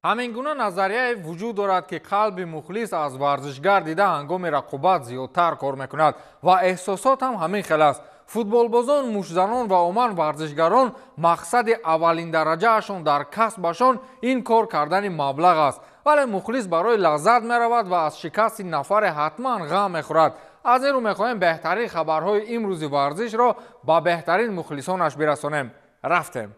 Ҳамин гуна назарияе вуҷуд дорад, ки қалби мухлис аз варзишгар дида ҳангоми рақобат зиёдтар кор мекунад ва эҳсосот ҳам ҳамин хел аст. Футболбозон, муштзанон ва умуман варзишгарон мақсади аввалиндараҷаашон дар касбашон ин кор кардани маблағ аст. Вале мухлис барои лаззат меравад ва аз шикасти нафаре ҳатман ғам мехӯрад. Аз ин рӯ мехоҳем беҳтарин хабарҳои имрӯзи варзишро ба беҳтарин мухлисонаш бирасонем. Рафтем.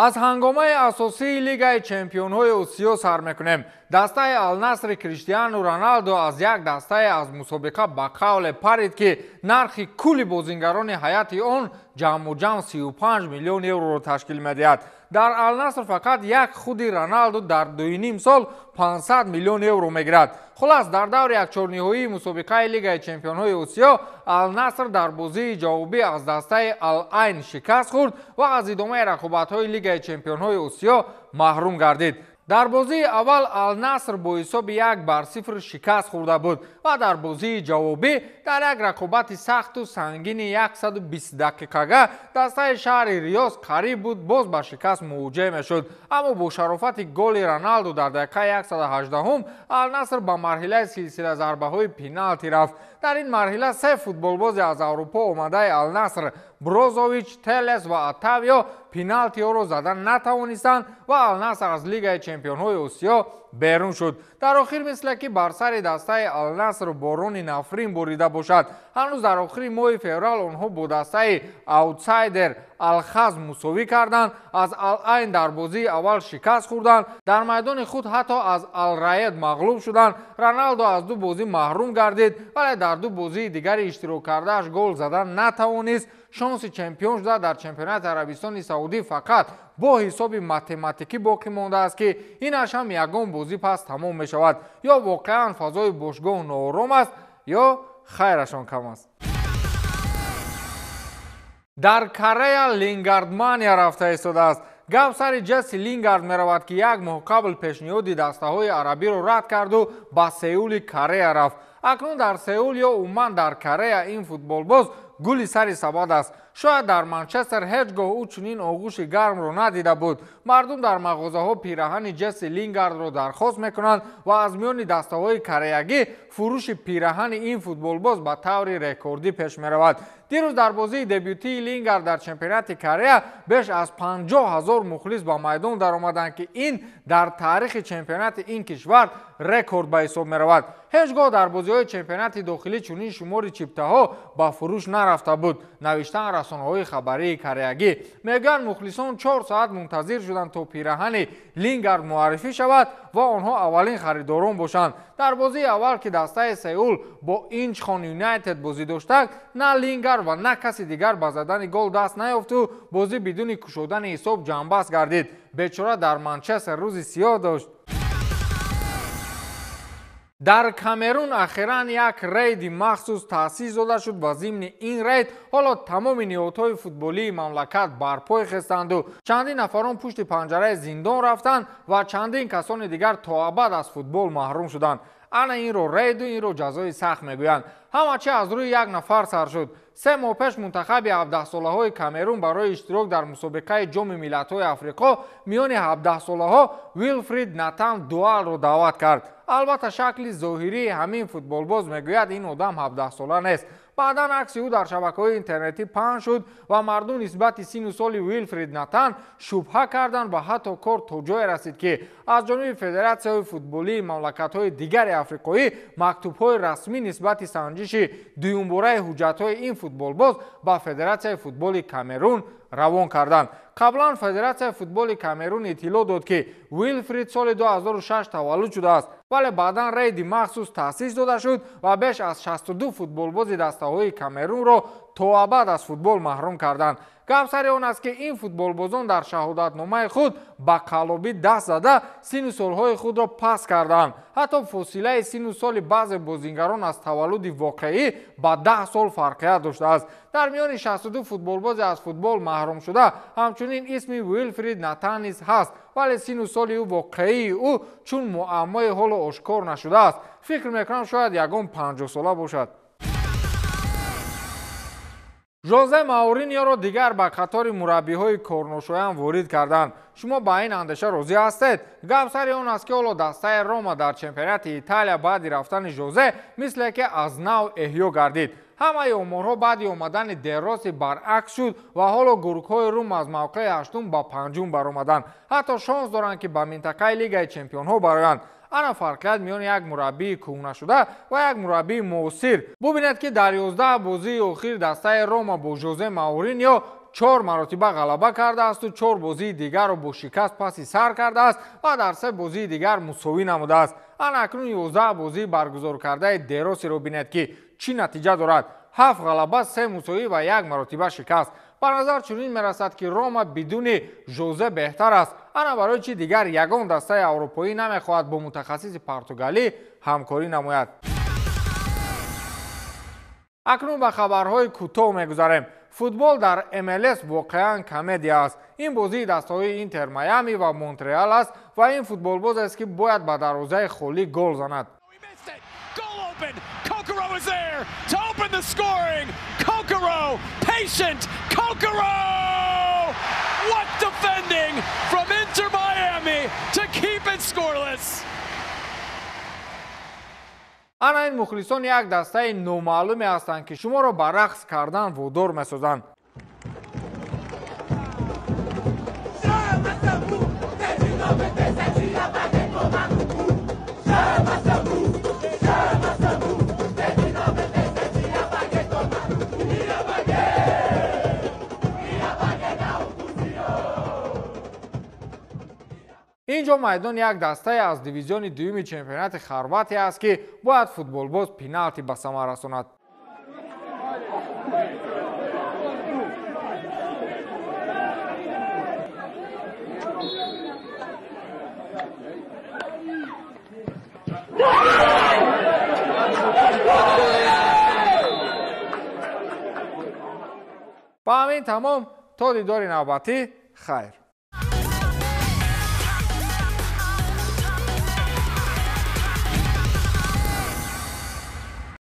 Аз ҳангомаи асосии Лигаи чемпионҳои Осиё сар мекунем. Дастаи Алнасри Криштиану Роналдо аз як дастае аз мусобиқа ба қавле парид, ки нархи кулли бозингарони ҳайати он ҷамъу ҷамъ 35 миллион евроро ташкил медиҳад. Дар Алнаср фақат як худи Роналдо дар 2,5 сол 500 миллион евро мегирад. Хулас, дар даври якчорниҳоии мусобиқаи Лигаи чемпионҳои Осиё Алнаср дар бозии ҷавобӣ аз дастаи Ал-Айн шикаст хӯрд ва аз идомаи рақобатҳои Лигаи чемпионҳои Осиё маҳрум гардид. Дар бозии аввал Алнаср бо ҳисоби 1-0 шикаст хӯрда буд ва дар бозии ҷавобӣ дар як рақобати сахту сангини 120 дақиқага дастаи шаҳри Риёз қариб буд боз ба шикаст мувоҷеҳ мешуд. Аммо бо шарофати голи Роналдо дар дақиқаи 118 Алнаср ба марҳилаи силсила зарбаҳои пеналти рафт. Дар ин марҳила се футболбози аз Аврупо омадаи Алнаср Брозович, Телес ва Отавио пеналтиҳоро зада натавонистанд ва Алнаср аз Лигаи чемпионҳои Осиё берун шуд. Дар охир мисле ки бар сари дастаи Алнаср борони нафрин борида бошад. Ҳанӯз дар охири моҳи феврал онҳо бо дастаи аутсайдер Алхазм мусовӣ карданд, аз Ал-Айн дар бозии аввал шикаст хӯрданд, дар майдони худ ҳатто аз Алраед мағлуб шуданд. Роналдо аз ду бозӣ маҳрум гардид, вале дар ду бозии дигари иштирок кардааш гол зада натавонист. Шонси чемпион шуда дар чемпионати Арабистони Саудӣ фақат бо ҳисоби математикӣ боқӣ мондааст, ки инаш ҳам ягон бозӣ пас тамом мешавад. Ё воқеан фазои бошгоҳ ноором аст, ё хайрашон кам аст. Дар Корея Лингардмания рафта истодааст. Гап сари Ҷесси Лингард меравад, ки як моҳ қабл пешниҳоди дастаҳои арабиро рад карду ба Сеули Корея рафт. Акнун дар Сеул ё умуман дар Корея ин футболбоз гули сари сабад аст. Шояд дар Манчестер ҳеҷ гоҳ ӯ чунин оғӯши гармро надида буд. Мардум дар мағозаҳо пираҳани Ҷесси Лингардро дархост мекунанд ва аз миёни дастаҳои кореягӣ фурӯши пираҳани ин футболбоз ба таври рекордӣ пеш меравад. Дирӯз дар бозии дебютии Лингард дар чемпионати Корея беш аз 50 000 мухлис ба майдон даромаданд, ки ин дар таърихи чемпионати ин кишвар рекорд ба ҳисоб меравад. Ҳеҷ гоҳ дар бозиҳои чемпионати дохилӣ чунин шумори чиптаҳо ба фурӯш нарафта буд, навиштанд расонаҳои хабарии кореягӣ. Мегӯянд, мухлисон 4 соат мунтазир шуданд, то пираҳани Лингард муаррифӣ шавад ва онҳо аввалин харидорон бошанд. Дар бозии аввал, ки дастаи Сеул бо Инчхон Юнайтед бозӣ доштак, на Лингард ва на каси дигар ба задани гол даст наёфту бозӣ бидуни кушодани ҳисоб ҷамъбаст гардид. Бечора дар Манчестер рӯзи сиёҳ дошт. Дар Камерун ахиран як рейди махсус таъсис дода шуд ва зимни ин рейд ҳоло тамоми ниҳодҳои футболии мамлакат барпой хестанду чандин нафарон пушти панҷараи зиндон рафтанд ва чандин касони дигар то абад аз футбол маҳрум шуданд. Ана инро рейду инро ҷазои сахт мегӯянд. Ҳама чи аз рӯи як нафар сар шуд. 3 моҳ пеш мунтахаби 17-солаҳои Камерун барои иштирок дар мусобиқаи Ҷоми миллатҳои Африқо миёни 17-солаҳо Вилфрид Натан Дуалро даъват кард. Албатта, шакли зоҳирии ҳамин футболбоз мегӯяд, ин одам 17-сола нест. Баъдан акси ӯ дар шабакаҳои интернетӣ паҳн шуд ва мардум нисбати сину соли Вилфрид Натан шубҳа карданд ва ҳатто кор то ҷое расид, ки аз ҷониби федератсияҳои футболии мамлакатҳои дигари африқоӣ мактубҳои расмӣ нисбати санҷиши дуюмбораи ҳуҷҷатҳои ин футболбоз ба Федератсияи футболи Камерун равон карданд. Қаблан Федератсияи футболи Камерун иттилоъ дод, ки Вилфрид соли 2006 таваллуд шудааст, вале баъдан рейди махсус таъсис дода шуд ва беш аз 62 футболбози дастаҳои Камерунро то абад аз футбол маҳрум карданд. Гап сари он аст, ки ин футболбозон дар шаҳодатномаи худ ба қаллобӣ даст зада сину солҳои худро паст карданд. Ҳатто фосилаи сину соли баъзе бозингарон аз таваллуди воқеӣ ба 10 сол фарқият доштааст. Дар миёни 62 футболбози аз футбол маҳрум шуда ҳамчунин исми Вилфрид Натан низ ҳаст, вале сину соли ӯ воқеии ӯ чун муаммои ҳоло ошкор нашудааст. Фикр мекунам, шояд ягон 50-сола бошад. Жозе Мауриньоро дигар ба қатори мураббиҳои корношоям ворид карданд. Шумо ба ин андеша розӣ ҳастед? Гап сари он аст, ки ҳоло дастаи Рома дар чемпионати Италия баъди рафтани Жозе мисле ки аз нав эҳё гардид. Ҳамаи оморҳо баъди омадани Дероси баръакс шуд ва ҳоло гургҳои Рум аз мавқеи ҳаштум ба панҷум баромаданд. Ҳатто шонс доранд, ки ба минтақаи Лигаи чемпионҳо бароянд. Ана фарқият миёни як мураббии кӯҳнашуда ва як мураббии муосир. Бубинед, ки дар 11 бозии охир дастаи Рома бо Жозе Мауриньо 4 маротиба ғалаба кардаасту 4 бозии дигарро бо шикаст паси сар кардааст ва дар 3 бозии дигар мусовӣ намудааст. Ана акнун 11 бозии баргузоркардаи Деросиро бинед, ки чӣ натиҷа дорад. 7 ғалаба, 3 мусовӣ ва 1 маротиба шикаст. Ба назар чунин мерасад, ки Рома бидуни Жозе беҳтар аст. Ана барои чӣ дигар ягон дастаи аврупоӣ намехоҳад бо мутахассиси португалӣ ҳамкорӣ намояд. Акнун ба хабарҳои кӯтоҳ мегузарем. Футбол дар МЛС воқеан комедия аст. Ин бозии дастаҳои Интер Майами ва Монтреал аст ва ин футболбоз аст, ки бояд ба дарвозаи холӣ гол занад. Ана ин мухлисон як дастаи номаълуме ҳастанд, ки шуморо ба рақс кардан водор месозанд. Инҷо майдон як дастае аз дивизиони дуюми чемпионати Хорватия аст, ки бояд футболбоз пеналти ба самар расонад. Ба ҳамин тамом, то дидори навбатӣ, хайр.